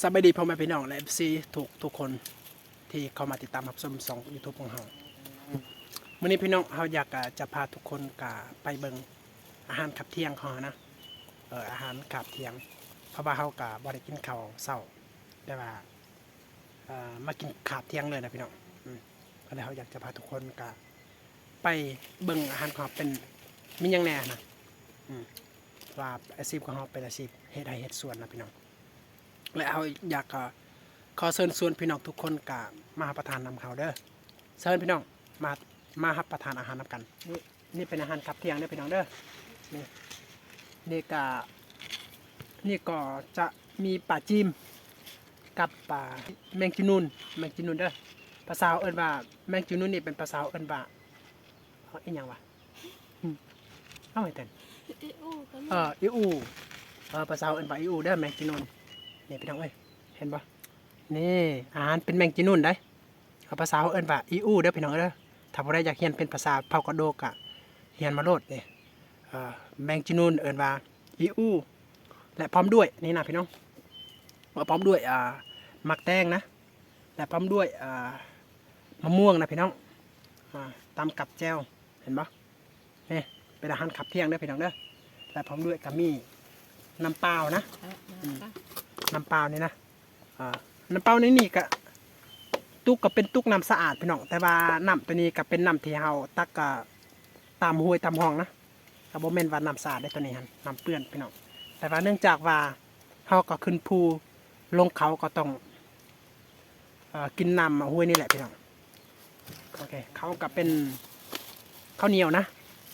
ສະບາຍດີພໍ່ແມ່ພີ່ນ້ອງ ແລະ ເອັຟຊີ ທຸກໆຄົນທີ່ເຂົ້າມາຕິດຕາມຮັບຊົມຊ່ອງຢູທູບຂອງເຮົາ. ມື້ນີ້ພີ່ນ້ອງ ເຮົາຢາກ ຈະພາທຸກຄົນກະໄປເບິ່ງອາຫານຄາບທ່ຽງຂອງເຮົານະ ເອີ ອາຫານຄາບທ່ຽງ ເພາະວ່າເຮົາກະບໍ່ໄດ້ກິນເຂົ້າເຊົ້າ ແຕ່ວ່າ ເອີ ມາກິນຄາບທ່ຽງເລີຍນະພີ່ນ້ອງ. ອືມ ກໍເລີຍເຮົາຢາກຈະພາທຸກຄົນກະໄປເບິ່ງອາຫານຂອງເຮົາເປັນ ມີຫຍັງແດ່ນະ ອືມ ວ່າອາຊີບຂອງເຮົາເປັນອາຊີບເຮັດໄຮ່ເຮັດສວນນະພີ່ນ້ອງ. ແລະ ເຮົາຢາກ ເອີ ຂໍເຊີນຊວນພີ່ນ້ອງທຸກຄົນກະມາຮັບປະທານນຳເຮົາເດີ. ເຊີນພີ່ນ້ອງ ມາ ມາຮັບປະທານອາຫານນຳກັນ. ນີ້ ນີ້ເປັນອາຫານຄາບທ່ຽງເດີພີ່ນ້ອງເດີ. ນີ້ ນີ້ກະ ນີ້ກໍຈະມີປາຈີມກັບປາແມງຈີນູນ ແມງຈີນູນເດີ. ພາສາເຮົາເອີ້ນວ່າແມງຈີນູນນີ້ ເປັນພາສາເຮົາເອີ້ນວ່າ ເອີ ອີ່ຫຍັງວະ? ເອົາໃຫ້ເຕັ້ນ ອີອູກໍມີ ເອີ ອີອູ ເອີ ພາສາເຮົາເອີ້ນວ່າອີອູເດີ ແມງຈີນູນ. ນີ້ພີ່ນ້ອງເອີຍ ເຫັນບໍ່? ນີ້ ອາຫານເປັນແມງຈີນູນໄດ໋. ເອີ ພາສາເຮົາເອີ້ນວ່າອີອູເດີພີ່ນ້ອງເອີຍ. ຖ້າຜູ້ໃດຢາກຮຽນເປັນພາສາເຜົ່າກະໂດກະຮຽນມາໂລດນີ້ ເອີ ແມງຈີນູນເອີ້ນວ່າອີອູ ແລະ ພ້ອມດ້ວຍ ນີ້ນະພີ່ນ້ອງ ເອີ ພ້ອມດ້ວຍ ອາ ໝາກແຕງນະ ແລະ ພ້ອມດ້ວຍ ອາ ມະມ່ວງນະພີ່ນ້ອງ ອາ ຕຳກັບແຈ່ວ ເຫັນບໍ່? ນີ້ເປັນອາຫານຄາບທ່ຽງເດີພີ່ນ້ອງເດີ. ແລະ ພ້ອມດ້ວຍກະມີນ້ຳເປົ່ານະ ເອີ ອືມ ນ້ຳເປົ່ານີ້ນະ ອາ ນ້ຳເປົ່າໃນນີ້ກະ ຕຸກກະເປັນຕຸກນ້ຳສະອາດພີ່ນ້ອງ ແຕ່ວ່ານ້ຳໂຕນີ້ກະເປັນນ້ຳທີ່ເຮົາຕັກ ອາ ຕາມຫ້ວຍຕາມຮ່ອງນະ ກະບໍ່ແມ່ນວ່ານ້ຳສະອາດເດ້ໂຕນີ້ຫັ້ນ ນ້ຳເປື້ອນພີ່ນ້ອງ. ແຕ່ວ່າເນື່ອງຈາກວ່າເຮົາກະຂຶ້ນພູລົງເຂົາກະຕ້ອງ ເອີ ກິນນ້ຳຫ້ວຍນີ້ແຫຼະພີ່ນ້ອງ. ໂອເຄ ເຂົ້າກະເປັນເຂົ້າໜຽວນະ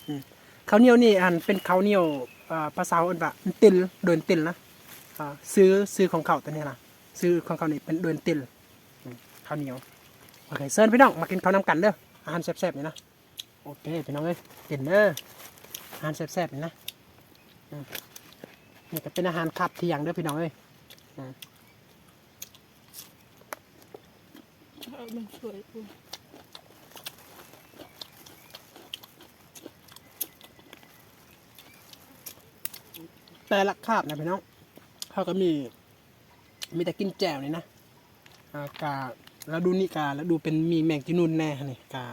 ອືມ ເຂົ້າໜຽວນີ້ ອັນ ເປັນເຂົ້າໜຽວ ເອີ ພາສາເຮົາເອີ້ນວ່າ ເຕີນ ເດີນເຕີນນະ ເອີ ຊື່ ຊື່ຂອງເຂົ້າໂຕນີ້ນະ ຊື່ຂອງເຂົ້ານີ້ເປັນເດີນເຕີນ ອືມ ເຂົ້າໜຽວ. ໂອເຄ ເຊີນພີ່ນ້ອງມາກິນເຂົ້ານຳກັນເດີ ອາຫານແຊບໆນີ້ນະ. ໂອເຄພີ່ນ້ອງເອີຍ ກິນເດີ ອາຫານແຊບໆນີ້ນະ. ອືມ ນີ້ກະເປັນອາຫານຄາບທ່ຽງເດີພີ່ນ້ອງເອີຍ. ອືມ ເອີ ມັນສວຍ ແຕ່ລະຄາບນະພີ່ນ້ອງ ເຮົາກະມີ ມີແຕ່ກິນແຈ່ວນີ້ນະ. ອາ ກະລະດູນີ້ກະລະດູເປັນ ມີແມງຈີນູນແດ່ຫັ້ນນີ້ ກະ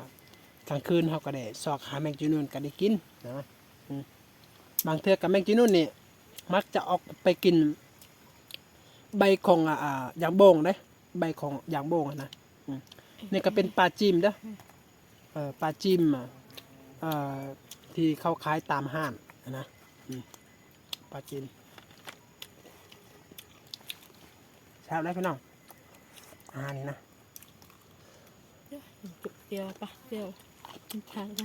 ກາງຄືນເຮົາກະໄດ້ຊອກຫາແມງຈີນູນກະໄດ້ກິນນະ. ອືມ ບາງເທື່ອກະແມງຈີນູນນີ້ມັກຈະອອກໄປກິນໃບຂອງ ອາ ອາ ຢາງໂບງເດ້ ໃບຂອງຢາງໂບງຫັ້ນນະ. ອືມ ນີ້ກະເປັນປາຈີມເດີ ເອີ ປາຈີມ ເອີ ທີ່ເຂົາຂາຍຕາມຮ້ານຫັ້ນນະ. ອືມ ປາຈີນ ແຊບເດ້ພີ່ນ້ອງ ອາຫານນີ້ນະ. ຈຽວປະ ຈຽວທານໄປ.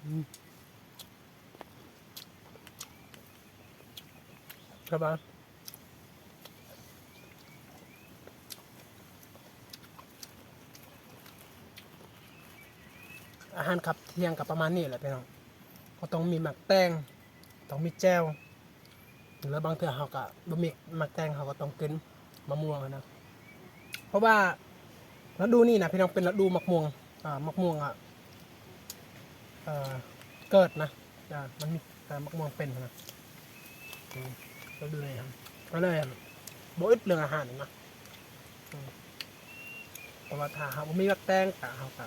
ອືມ ສະບາຍ. ອາຫານຄາບທ່ຽງກະປະມານນີ້ແຫຼະພີ່ນ້ອງ ກະຕ້ອງມີໝາກແຕງ ຕ້ອງມີແຈ່ວ ຫຼືບາງເທື່ອເຮົາກະບໍ່ມີໝາກແຕງ ເຮົາກະຕ້ອງກິນມະມ່ວງຫັ້ນນະ. ເພາະວ່າລະດູນີ້ນະພີ່ນ້ອງ ເປັນລະດູໝາກມ່ວງ ອາ ໝາກມ່ວງ ອາ ເກີດນະ ອາ ມັນມີ ອາ ໝາກມ່ວງເປັນຫັ້ນນະ. ອືມ ລະດູນີ້ຫັ້ນ ກະເລີຍບໍ່ອຶດເລື່ອງອາຫານນະ. ອືມ ເພາະວ່າຖ້າເຮົາບໍ່ມີໝາກແຕງກະ ເຮົາກະ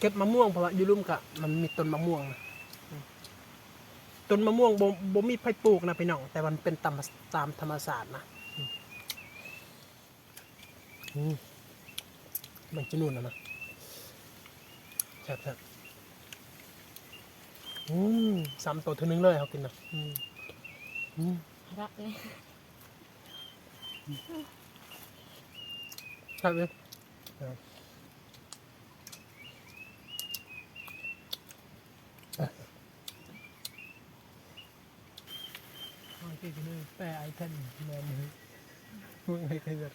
ເກັບມະມ່ວງ ເພາະວ່າຢູ່ລຸ່ມກະມັນມີຕົ້ນມະມ່ວງນະ. ອືມ ຕົ້ນມະມ່ວງບໍ່ ບໍ່ມີໃຜປູກນະພີ່ນ້ອງ ແຕ່ວ່າມັນເປັນຕາມ ຕາມທຳມະຊາດນະ. ອືມ ອືມ ມັນຈະນົວນະ ແຊບໆ. ອືມ ສາມໂຕເທື່ອໜຶ່ງເລີຍເຮົາກິນນະ. ອືມ ອືມ ຄັກເລີຍ ແຊບເລີຍ. ແປໄອແທນແມ່ນ ເບິ່ງໃຫ້ຂະຫຍັນ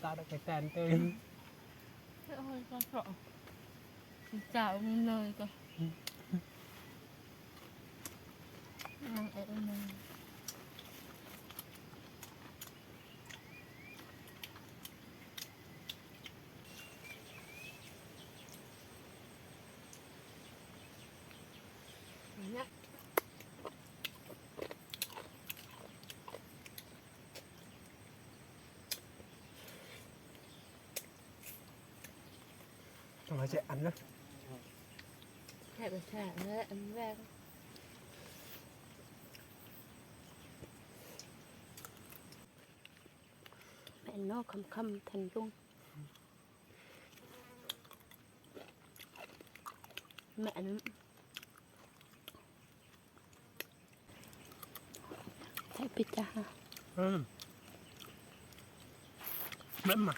ຕາດອກໄປແຕນເຕີ. Ôi, con trộm. Chào ông nơi coi. Ăn ở nơi. Nhá. ຕ້ອງເອົາໃສ່ອັນນະ ແທບແທ້ເລີຍ ອັນແລກ ແມ່ນເນາະ ຄ່ຳໆ ທ່ານລຸງ ແມ່ນ ໃສ່ປິດຈ້າ ອືມ ແມ່ນມາ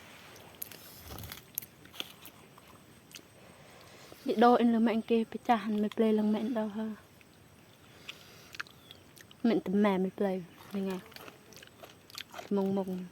Đi đo in là mẹ kia, pecah han mẹ play lăng mẹ đo ha. Mẹ tầm mẹ mẹ play, ni nga. Mông mông.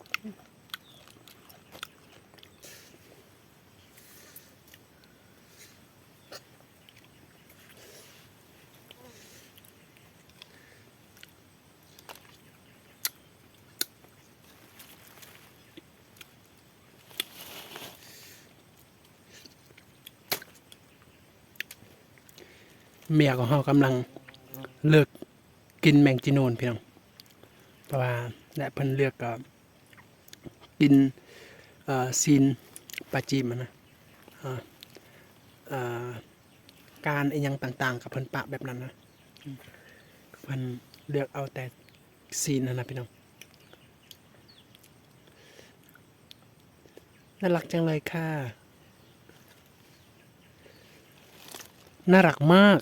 ເມຍຂອງເຮົາກຳລັງເລືອກກິນແມງຈີນູນ ພີ່ນ້ອງ ເພາະວ່າ ແລະ ເພິ່ນເລືອກກໍກິນ ເອີ ຊີ້ນປາຈີມຫັ້ນນະ ເອີ ເອີ ກ້ານອີ່ຫຍັງຕ່າງໆ ກໍເພິ່ນປະແບບນັ້ນນະ ເພິ່ນເລືອກເອົາແຕ່ ຊີ້ນຫັ້ນນະ ພີ່ນ້ອງ น่າรักจังเลยค่ะ น่ารักมาก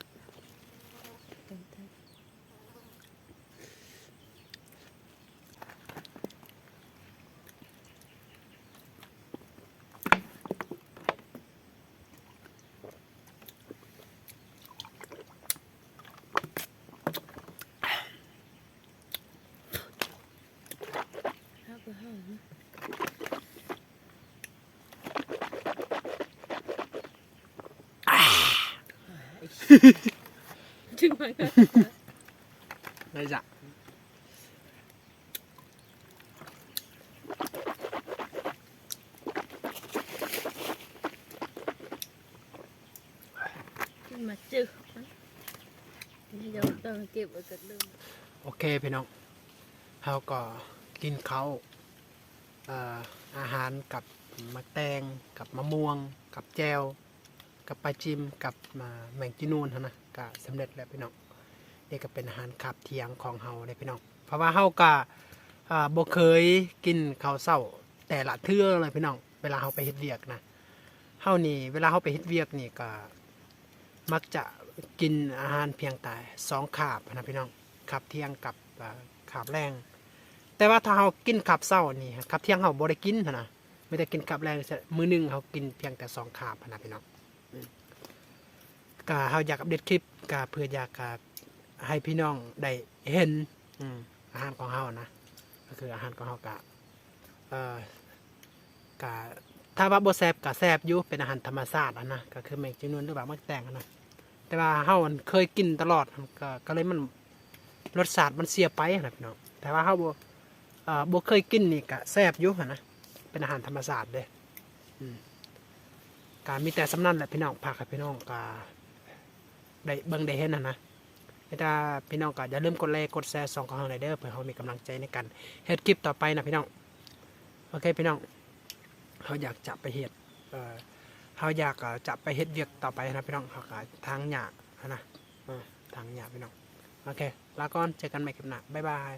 ໂອເຄ ພີ່ນ້ອງ ເຮົາກໍກິນເຂົ້າ ເອີ ອາຫານກັບໝາກແຕງ ກັບມະມ່ວງ ກັບແຈ່ວ ກັບປາຈິມ ກັບ ອ່າ ແມງຈີນູນຫັ້ນນະ ກະສຳເລັດແລ້ວພີ່ນ້ອງ. ນີ້ກະເປັນອາຫານຄາບທ່ຽງຂອງເຮົາເດ້ພີ່ນ້ອງ ເພາະວ່າເຮົາກະ ອ່າ ບໍ່ເຄີຍກິນເຂົ້າເຊົ້າແຕ່ລະເທື່ອເລີຍພີ່ນ້ອງ. ເວລາເຮົາໄປເຮັດວຽກນະ ເຮົານີ້ ເວລາເຮົາໄປເຮັດວຽກນີ້ກະມັກຈະກິນອາຫານພຽງແຕ່ສອງຄາບຫັ້ນນະພີ່ນ້ອງ ຄາບທ່ຽງກັບ ອ່າ ຄາບແລງ. ແຕ່ວ່າຖ້າເຮົາກິນຄາບເຊົ້ານີ້ ຄາບທ່ຽງເຮົາບໍ່ໄດ້ກິນຫັ້ນນະ ມີແຕ່ກິນຄາບແລງ ມື້ໜຶ່ງເຮົາກິນພຽງແຕ່ສອງຄາບຫັ້ນນະພີ່ນ້ອງ. ກະເຮົາຢາກອັບເດດຄລິບ ກະເພື່ອຢາກ ກະໃຫ້ພີ່ນ້ອງໄດ້ເຫັນ ອາຫານຂອງເຮົານະ ກະຄືອາຫານຂອງເຮົາກະ ເອີ ກະ ຖ້າວ່າບໍ່ແຊບກະແຊບຢູ່ ເປັນອາຫານທຳມະຊາດຫັ້ນນະ ກະຄືແມງຈີນູນ ຫຼືວ່າໝາກແຕງຫັ້ນນະ. ແຕ່ວ່າເຮົາ ອັນ ເຄີຍກິນຕະຫຼອດ ກະ ກະເລີຍມັນ ລົດຊາດມັນເສຍໄປຫັ້ນນະພີ່ນ້ອງ. ແຕ່ວ່າເຮົາບໍ່ ເອີ ບໍ່ເຄີຍກິນນີ້ກະແຊບຢູ່ຫັ້ນນະ ເປັນອາຫານທຳມະຊາດເດ້. ອືມ ກະມີແຕ່ສ່ຳນັ້ນແຫຼະພີ່ນ້ອງ ຝາກໃຫ້ພີ່ນ້ອງກະໄດ້ເບິ່ງໄດ້ເຫັນຫັ້ນນະ. ມີແຕ່ພີ່ນ້ອງກະຢ່າລືມກົດໄລກົດແຊຊ່ອງຂອງເຮົາແດ່ເດີ ເພື່ອເຮົາມີກຳລັງໃຈໃນການເຮັດຄລິບຕໍ່ໄປນະພີ່ນ້ອງ. ໂອເຄພີ່ນ້ອງ ເຮົາຢາກຈະໄປເຮັດ ເອີ ເຮົາຢາກ ເອີ ຈະໄປເຮັດວຽກຕໍ່ໄປຫັ້ນນະພີ່ນ້ອງ. ເຮົາກະຖາງຫຍ້າຫັ້ນນະ ເອີ ຖາງຫຍ້າພີ່ນ້ອງ. ໂອເຄ ລາກ່ອນ ເຈີກັນໃໝ່ຄລິບໜ້າ ບາຍບາຍ.